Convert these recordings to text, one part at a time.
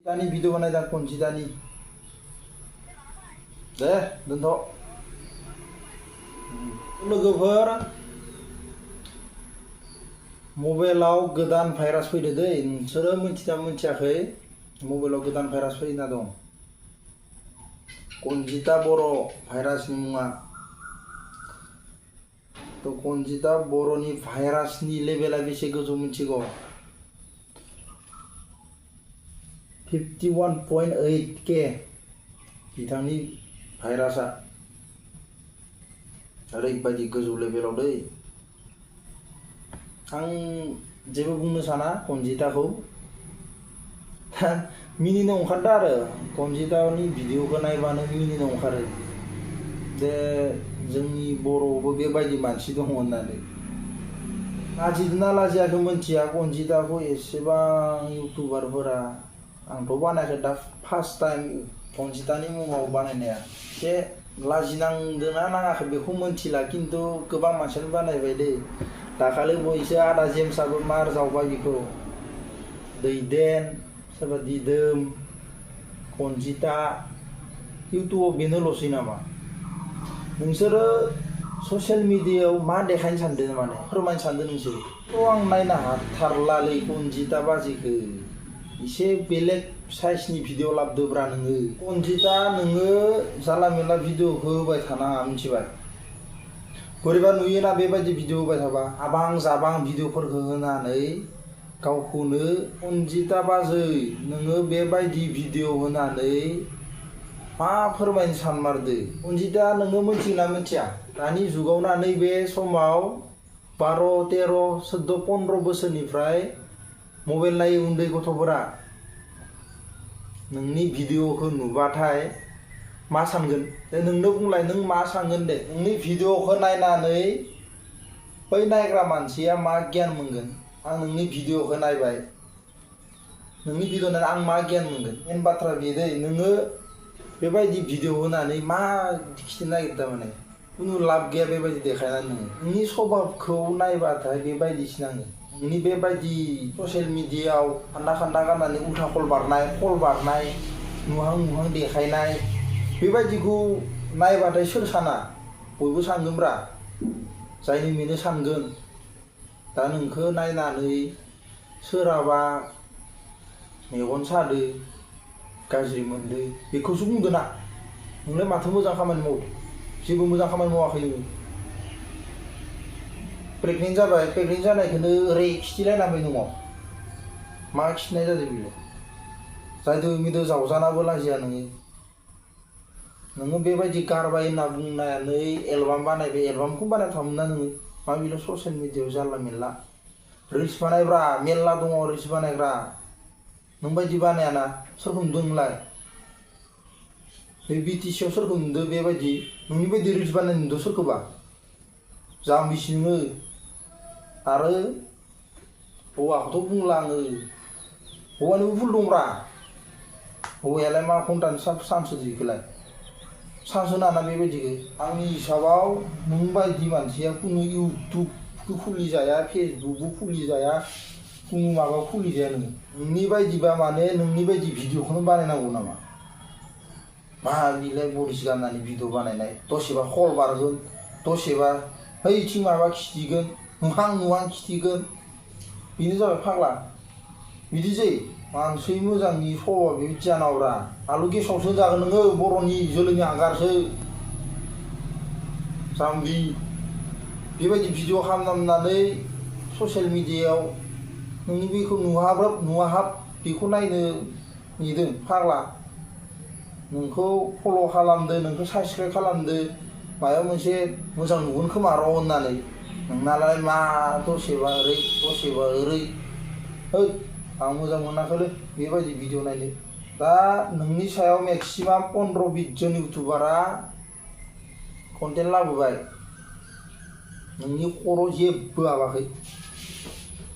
दानि भिडिअ बानायदां कनजितानि दे दोनथ' लोगोफोर मबाइलाव गोदान भाइरास फैदो दै नोंसोरो मिथिना मिथियाखै मबाइलाव गोदान भाइरास फैना दं कनजिता बर' भाइरासनि मुङा तो कनजिता बर'नि भाइरासनि लेभेला बेसे गोजौ मिथिगौ 51.8 के बिथांनि भाइरासआ ओरैबायदि गोजौ लेभेलाव दै आं जेबो बुंनो साना कनजिताखौ मिनिनो ओंखारदों आरो कनजितानि भिडिअखौ नायबानो मिनिनो ओंखारो जे जोंनि बर'आवबो बेबायदि मानसि दङ होननानै लाजिदोंना लाजियाखै मिथिया कनजिताखौ एसेबां इउटुबारफोरा आंथ' बानायाखै दा फार्स्ट टाइम कनजितानि मुङाव बानायनाया एसे लाजिनांदोंना नाङाखै बेखौ मिथिला खिन्थु गोबां मानसियानो बानायबाय दै दाखालि बयसो आदा जेम्सआबो मार जावबाय बेखौ दैदेन सोरबा दिदोम कनजिता इउटुबाव बेनोल'सै नामा नोंसोरो ससियेल मिडियायाव मा देखायनो सानदों माने फोरमायनो सानदों नोंसोरो आं नायनो हाथारलालै कनजिता बाजिखौ एसे बेलेग साइजनि भिडिअ लाबोदोब्रा नोङो कनजिता नोङो जाला मेला भिडिअखौ होबाय थानाङा मिथिबाय बोरैबा नुयोना बेबायदि भिडिअ होबाय थाबा आबां जाबां भिडिअफोरखौ होनानै गावखौनो कनजिता बाजै नोङो बेबायदि भिडिअ होनानै मा फोरमायनो सानमारदो कनजिता नोङो मिथियोना मिथिया दानि जुगावना नैबे समाव 12, 13, 14, 15 बोसोरनिफ्राय मबाइल नायो उन्दै गथ'फोरा नोंनि भिडिअखौ नुबाथाय मा सानगोन दे नोंनो बुंलाय नों मा सानगोन दे नोंनि भिडिअखौ नायनानै बै नायग्रा मानसिया मा गियान मोनगोन आं नोंनि भिडिअखौ नायबाय नोंनि भिडिअ नायनानै आं मा गियान मोनगोन मेन बाथ्रा बेदै नोङो बेबायदि भिडिअ होनानै मा खिथिनो नागिरदों माने खुनु लाब गैया बेबायदि देखायनानै नोङो नोंनि स्वभाबखौ नायबाथाय बेबायदिसो नाङो नोंनि बेबायदि ससियेल मिडियायाव खान्दा खान्दा गाननानै उल्था कल बारनाय नुहां नुहां देखायनाय बेबायदिखौ नायबाथाय सोर साना बयबो सानगोनब्रा जायनि मेनो सानगोन दा नोंखौ नायनानै सोरहाबा मेगन सादो गाज्रि मोनदो बेखौसो बुंदों ना नोंलाय माथो मोजां खामानि मावो जेबो मोजां खामानि मावाखै नोङो प्रेगनेन्ट जाबाय प्रेगनेन्ट जानायखौनो ओरै खिथिलायनांबाय न'आव मा खिथिनाय जादों बेलाय जायदो मिदो जावजानाबो लाजिया नोङो बेबायदि गारबाय होनना बुंनानै एलबाम बानायबाय एलबामखौ बानायथामोन ना नोङो मा बेल' ससियेल मिडियायाव जानला मेनला रिल्स बानायब्रा मेरला दङ रिल्स बानायग्रा नों बायदि बानायाना सोरखौ नुदों नोंलाय बे बिटिसिआव सोरखौ नुदों बेबायदि नोंनि बायदि रिल्स बानायनो नुदों सोरखौबा जाम्बिसो नोङो आरो हौवाखौथ' बुंला आङो हौवानिबो भुल दंब्रा हौवायालाय मा घन्टानि सान्स होदो बेखौलाय सान्स होनाङा बेबायदिखौ आंनि हिसाबाव नों बायदि मानसिया खुनु इउटुबखौ खुलिजाया फेसबुकबो खुलिजाया खुनु माबा खुलिजाया नोंनि बायदिबा माने नोंनि बायदि भिडिअखौनो बानायनांगौ नामा मा बिलाय बरिस गाननानै भिडिअ बानायनाय दसेबा कल बारगोन दसेबा हैथिं माबा खिथिगोन नुहां नुहां खिथिगोन बेनो जाबाय फाग्ला बिदि जायो मानसि मोजांनि सभाब बेबायदि जानांगौब्रा आलु गेसावसो जागोन नोङो बर'नि जोलैनि हांगारसो जाम्बि बेबायदि भिडिअ खालामनानै ससियेल मिडियायाव नोंनि बेखौ नुहाहाब बेखौ नायनो नेदों फाग्ला नोंखौ फल' खालामदो नोंखौ साबस्क्राइब खालामदो माबा मोनसे मोजां नुगोन खोमा र' होननानै नोंनालाय मा दसेबा ओरै दसेबा ओरै है आं मोजां मोनाखैलै बेबायदि भिडिअ नायनो दा नोंनि सायाव मेक्सिमाम 15-20 जन इउटुबारा कन्टेन्ट लाबोबाय नोंनि खर' जेबो हाबाखै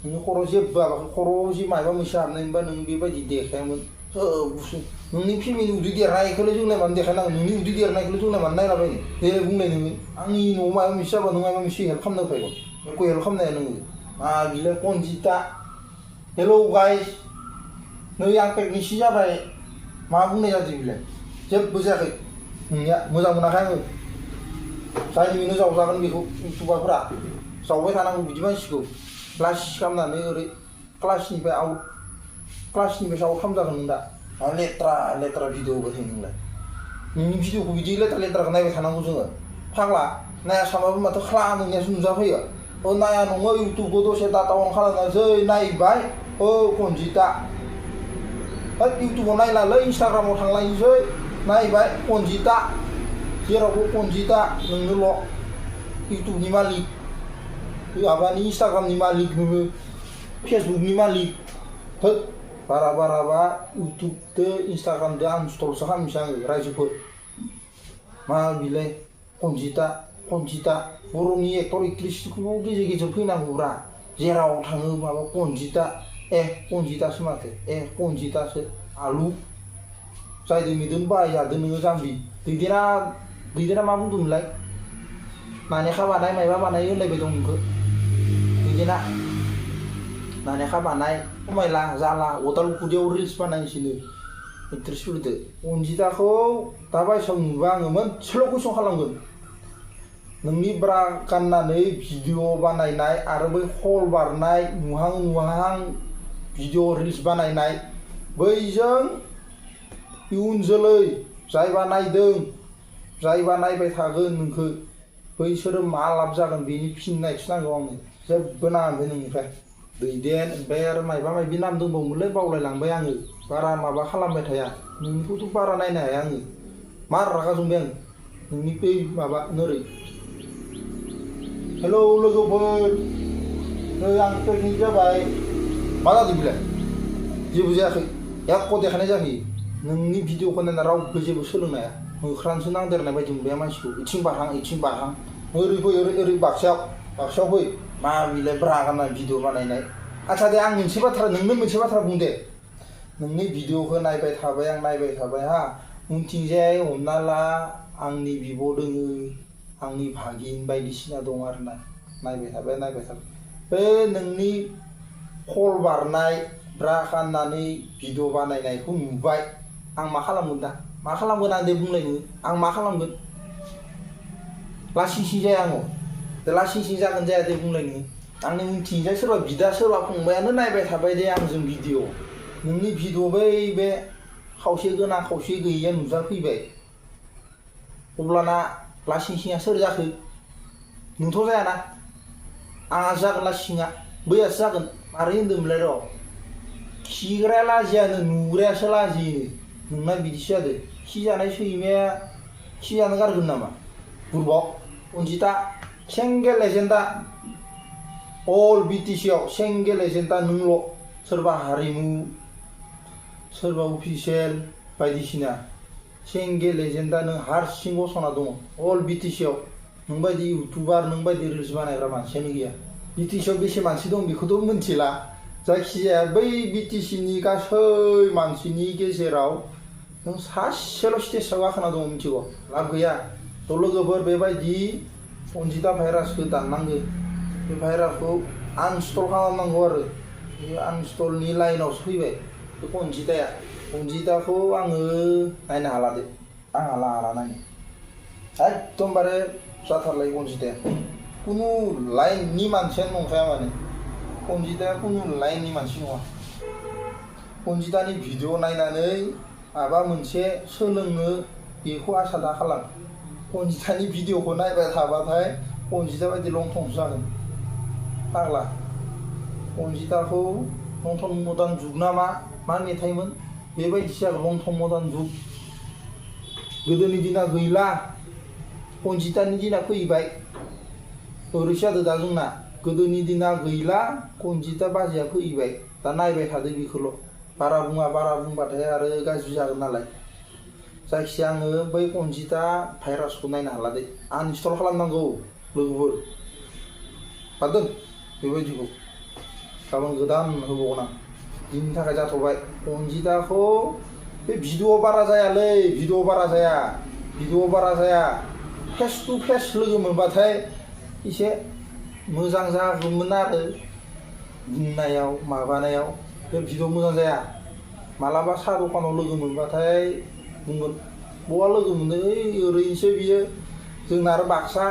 नोंनि खर' जेबो हाबाखै खर'आव जे माबा मोनसे हाबनायमोनबा नों बेबायदि देखायामोन नोंनि फेमिलि उदै देरनायखौलाय जोंलाय मानो देखायनांगौ नोंनि उदै देरनायखौलाय जोंलाय मानो नायलाबायनो दे बुंलाय नोङो आंनि न'आव माबा मोनसे जाबा नों माबा मोनसे हेल्प खालामनो फैगोन नोंखौ हेल्प खालामनो हाया नोङो बिलाय कनजिता हेल' गाइस नै आं प्रेगनेन्सि जाबाय मा बुंनाय जादों बिलाय जेबो जायाखै नोंनिया मोजां मोनाखै आङो जायनि बेनो जावजागोन बेखौ इउटुबारफोरा जावबाय थानांगौ बिदि मानसिखौ क्लास खालामनानै ओरै क्लासनिफ्राय आउट क्लासनिफ्राय आउट खालामजागोन नों दा लेथ्रा लेथ्रा भिडिअ होबाय थायो नोंलाय नोंनि भिडिअखौ बिदि लेथ्रा लेथ्राखौ नायबाय थानांगौ जोङो फाग्ला नाया सामाबो माथो ख्ला नोंनियासो नुजाफैयो नाया नङो इउटुबखौ दसे डाटा अन खालामनासै नायबाय कनजिता इउटुबाव नायलालै इन्सटाग्रामाव थांलायनोसै नायबाय कनजिता जेरावबो कनजिता नोंनोल' इउटुबनि मालिक माबानि इन्सटाग्रामनि मालिक नोङो फेसबुकनि मालिक होद बारा बाराबा इउटुबदो इन्सटाग्रामदो आनइनस्टलसो खालामनोसै आङो रायजोफोर मा बिलाय कनजिता बर'नि एक्टर एक्ट्रिसखौबो गेजेर गेजेर फैनांगौब्रा जेराव थाङो माबा कनजिता कनजितासो माथो कनजितासो आलु जायदों मिदों बाहायजादों नोङो जाम्बि दैदेना मा बुंदोंमोनलाय नानेखा बानाय मायबा बानाय होनलायबाय दं नोंखौ दैदेना नानेखा बानाय खमायला जाला अदालगुरियाव रिल्स बानायनोसैनो एक्ट्रिसफोरदो कनजिताखौ दा बायसाव नुबा आङो मोनसेल' कुइसन खालामगोन नोंनि ब्रा गाननानै भिडिअ बानायनाय आरो बै हल बारनाय नुहां भिडिअ रिल्स बानायनाय बैजों इयुन जोलै जायबा नायदों जायबा नायबाय थागोन नोंखौ बैसोरो मा लाब जागोन बेनि फिननायसो नांगौ आंनो जेबो नाङा ओमफ्राय नोंनिफ्राय दैदेन ओमफ्राय आरो मायबा मायबि नाम दंबावोमोनलै बावलायलांबाय आङो बारा माबा खालामबाय थाया नोंनिखौथ' बारा नायनो हाया आङो मार रागा जोंबाय आं नोंनि बै माबा नोरै हेलौ लोगोफोर नै आं प्रेगनेन्ट जाबाय मा जादों बिलाय जेबो जायाखै एख' देखायनाय जायाखै नोंनि भिडिअखौ नायना रावबो जेबो सोलोंनो हाया मोख्रानोसो नांदेरनाय बायदि मोनबाय मानसिखौ इथिं बारहां ओरै फै ओरै बाक्सायाव फै मा बिलाय ब्रा गाननानै भिडिअ बानायनाय आच्छा दे आं नोंनो मोनसे बाथ्रा बुं दे नोंनि भिडिअखौ नायबाय थाबाय हा उनथिंजाय हमना ला आंनि बिब' दोङो आंनि भागिन बायदिसिना दं आरोना नायबाय थाबाय बे नोंनि खल बारनाय ब्रा गाननानै भिडिअ बानायनायखौ नुबाय आं मा खालामगोन दा मा खालामगोन आं दे बुंलाय नोङो आं मा खालामगोन लासिंसिं जाया आङो लासिंसिं जागोन जाया दे बुंलाय नोङो आंनि उनथिंजाय सोरबा बिदा सोरबा फंबायानो नायबाय थाबाय दे आंजों भिडिअ नोंनि भिडिअ बे खावसे गोनां खावसे गैयिया नुजाफैबाय अब्लाना लासिंसिङा सोर जाखो नोंथ' जायाना आंहा जागोन लासिंआ बैयासो जागोन मारै होन्दोंमोनलाय र' खिग्राया लाजियानो नुग्रायासो लाजियो नोंना बिदिसो जादों खि जानाय सैमाया खि जानो गारगोन नामा बुरबक कनजिता सेंगेल एजेन्डा अल बिटिसिआव सेंगेल एजेन्डा नोंल' सोरबा हारिमु सोरबा अफिसियेल बायदिसिना सेंगेल एजेन्डा नों हारसिं गसंना दङ अल बिटिसिआव नोंबायदि इउटुबार नोंबायदि रिल्स बानायग्रा मानसियानो गैया बिटिसिआव बेसे मानसि दं बेखौथ' मिन्थिला जायखिजाया बै बिटिसिनि गासै मानसिनि गेजेराव नों सासेल' स्टेजआव गाखोना दङ मिथिगौ लाब गैया थ' लोगोफोर बेबायदि कनजिता भाइरासखौ दाननांगौ बे भाइरासखौ आनइनस्टल खालामनांगौ आरो बे आनइनस्टलनि लाइनावसो फैबाय बे कनजिताखौ आङो नायनो हाला दे आं हाला नायनो एकदमबारे जाथारलाय कनजिताया कुनु लाइननि मानसियानो नंखाया माने कनजिताया कुनु लाइननि मानसि नङा कनजितानि भिडिअ नायनानै माबा मोनसे सोलोंनो बेखौ आसा दा खालाम कनजितानि भिडिअखौ नायबाय थाबाथाय कनजिता बायदि लंथंसो जागोन फाग्ला कनजिताखौ लंथं मदार्न जुग नामा मा मेथाइमोन बेबायदिसो जागोन लंथं मदार्न जुग गोदोनि दिना गैला कनजितानि दिना फैबाय ओरैसो जादों दा जोंना गोदोनि दिना गैला कनजिता बाजैया फैबाय दा नायबाय थादो बेखौल' बारा बुंबाथाय आरो गाज्रि जागोन नालाय जायखिजाया आङो बै कनजिता भाइरासखौ नायनो हाला दे आनइनस्टल खालामनांगौ लोगोफोर हादों बेबायदिखौ गाबोन गोदान होबावगोन आं दिननि थाखाय जाथ'बाय कनजिताखौ बे भिडिअ बारा जाया फेस टु फेस लोगो मोनबाथाय एसे मोजां जागौमोन आरो बुंनायाव माबानायाव बे भिडिअ मोजां जाया मालाबा साहा दखानाव लोगो मोनबाथाय बुंगोन बहा लोगो मोनो ओइ ओरैनोसो बियो जोंना आरो बाक्सा